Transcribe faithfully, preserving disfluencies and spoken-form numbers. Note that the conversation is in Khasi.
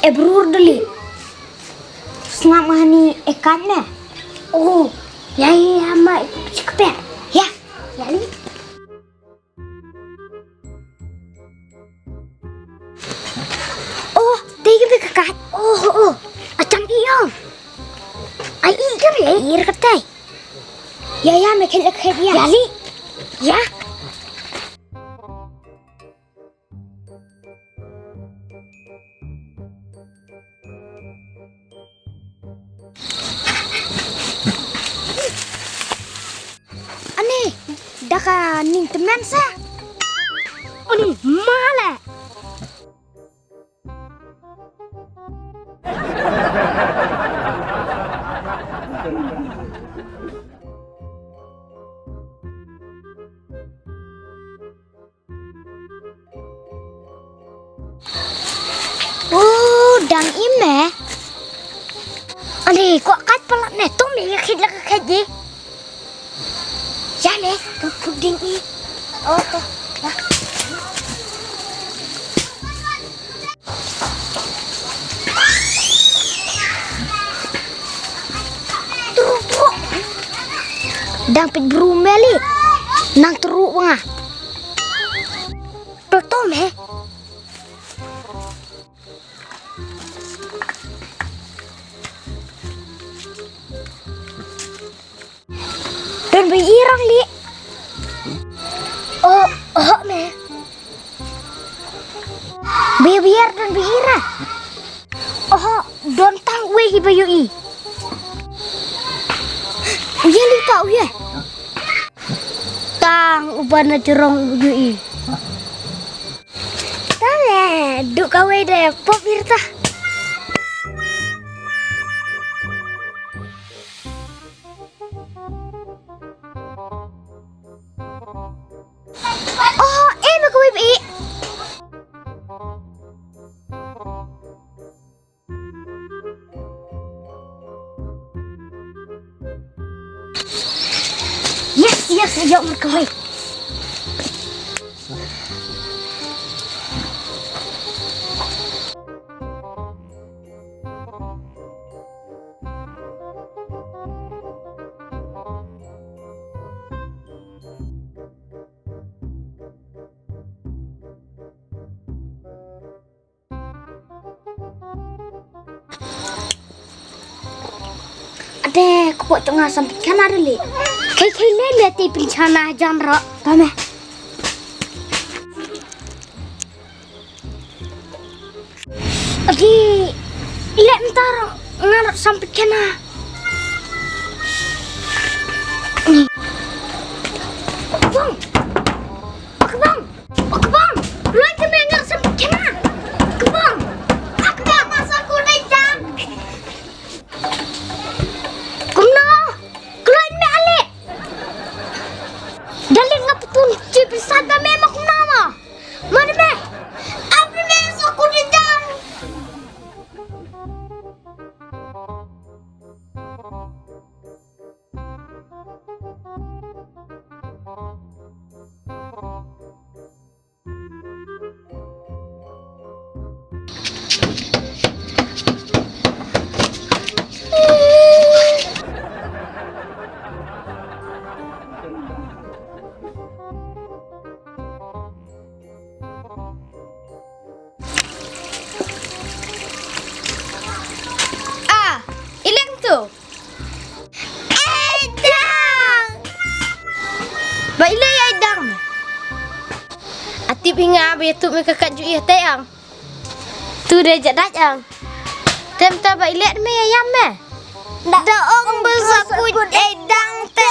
E brur dali. Sngap nga hani e kan ne. Oh, ya ya ya ma cekpe. Ya, ya li. Oh, te ke be ka kat. Oh, oh. Achang i ong. Ai i ke be ir katai. Ya ya me khet khet ya. Ya li. Ya. Ani, da ka ning temen sa. Ani, male. Oh, dang im eh. Ani, kwah kat palat ne, tum ne, ya khit la ka khit ji. Ya ne, tum tum ding i. Oh, to, ya. Truk, truk. Dang pit bru meli. Nang truk banga. Betul meh. Don ba irang li. Oh, oh meh. Biar biar don ba ira. Oh, don tang wei hi ba yu i. Uya li ta uya. Tang uban na jerong yu i. Tale, duk kawei de pop irta. Oh, eh, ba kawei ba i. Yes, yes, ïa, markawei. Ade, ko pok chunga sam pynkhana dali. Kai kai le le ti pynkhana jan ro. Tame. Agi, le ntar ngar sam pynkhana. Bang. Bang. Akbang, kloi kane ngar sam khana. Akbang, akbang, masa ku dei jam. Kumno? Kloi me ale. Dalit nga putun chi pisat da me ma kumno ma. Mana me? Apa me masa ku dei jam. Ah, ilek tu. Ai dang. Ba ilei ai dang. Atip hi nga ba ïathuh me ka kat ju ïa te ang. Tu de jadaj ang. Tem ta ba ilei me ïa me. Da ong ba sa kut ai dang te.